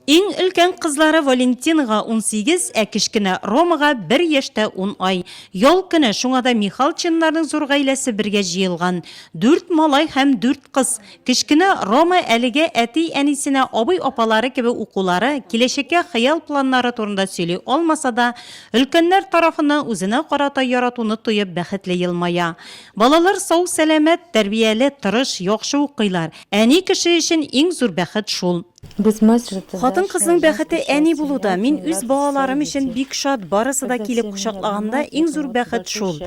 Иң өлкән кызлары Валентинага 18, ә кечкенә Ромага бер яшь тә ун ай. Ял көне, шуңа да Михалчиннарның зур гаиләсе бергә җыелган. Дүрт малай һәм дүрт кыз. Кечкенә Рома әлегә әти-әнисенә абый-апалары кебек укулары, киләчәккә хыял-планнары турында сөйли алмаса да, өлкәннәр тарафыннан үзенә карата яратуны тоеп бәхетле елмая. Балалар сау-сәламәт, тәрбияле, тырыш, яхшы укыйлар. Әни кеше өчен иң зур бәхет шул. Хатын-кызның бәхете әни булуда. Мин үз балаларым өчен бик шат, барысы да килеп кочаклаганда иң зур бәхет шул.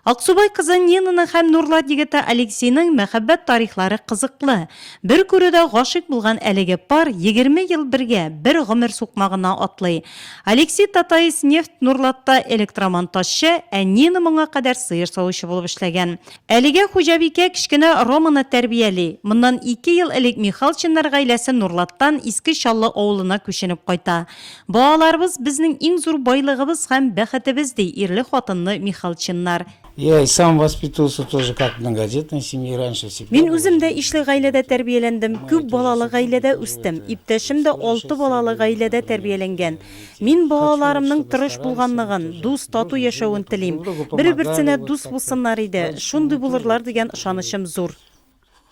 Аксубай кызы Нинаның һәм Нурлат егете Алексейның мәхәббәт тарихлары кызыклы. Бер күрүдә гашыйк булган әлеге пар 20 ел бергә, бер гомер сукмагына атлый. Алексей Татаиснефть Нурлатта электромонтажчы, ә Нина моңа кадәр сыер савучы булып эшләгән. Әлегә хуҗабикә кечкенә Романы тәрбияли. Моннан ике ел элек Михалчиннар гаиләсе Нурлаттан Иске Чаллы авылына күченеп кайта. Балаларыбыз безнең иң зур байлыгыбыз һәм бәхетебез, ди ирле-хатынлы Михалчиннар. Я и сам воспитывался тоже как в многодетной семье раньше всегда Мин үзем дә ишле гаиләдә тәрбияләндем, күп балалы гаиләдә үстем. Иптәшем дә алты балалы гаиләдә тәрбияләнгән. Мин балаларымның тырыш булганлыгын, дус, тату яшәвен телим. Бер-берсенә дус булсыннар иде, шундый булырлар дигән ышанычым зур.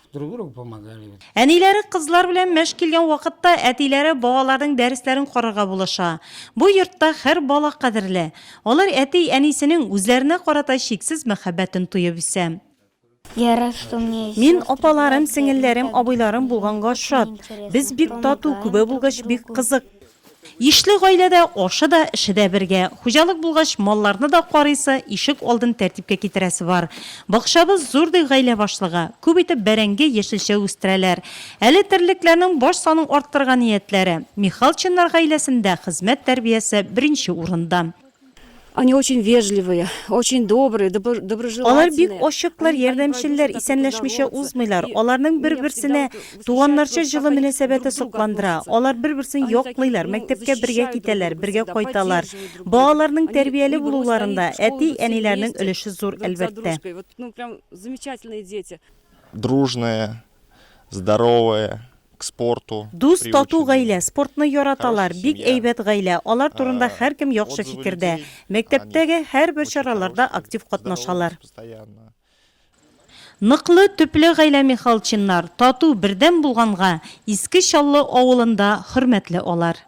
Әниләре кызлар белән мәш килгән вакытта, әтиләре балаларның дәресләрен карарга булыша. Бу йортта һәр бала кадерле. Алар әти-әнисенең үзләренә карата чиксез мәхәббәтен тоеп үсә. Мин апаларым, сеңелләрем, абыйларым булганга шат. Без бик тату, күбәү булгач бик кызык. Ишле гаиләдә ашы да, эше дә бергә. Хуҗалык булгач, малларны да карыйсы, ишек алдын тәртипкә китерәсе бар. Бакчабыз зур, ди гаилә башлыгы. Күп итеп бәрәңге, яшелчә үстерәләр. Әле терлекләрнең баш санын арттырырга ниятләре. Михалчиннар гаиләсендә хезмәт тәрбиясе беренче урында. Они очень вежливые, очень добрые, доброжелательные. Алар бик ачыклар, ярдәмчелләр, исәнләшмичә узмыйлар. Аларның бер-берсенә туганнарча җылы мөнәсәбәте сокландыра. Алар бер-берсен яклыйлар, мәктәпкә бергә китәләр, бергә кайталар. Балаларның тәрбияле булуларында әти-әниләрнең өлеше зур, әлбәттә. Дружная, здоровая, к спорту Дус, тату гаилә, спортны яраталар, бик әйбәт гаилә, алар турында һәркем яхшы фикердә. Мәктәптәге һәрбер чараларда актив катнашалар. Ныклы, төпле гаилә Михалчиннар, тату, бердәм булганга, Иске Чаллы авылында хөрмәтле алар.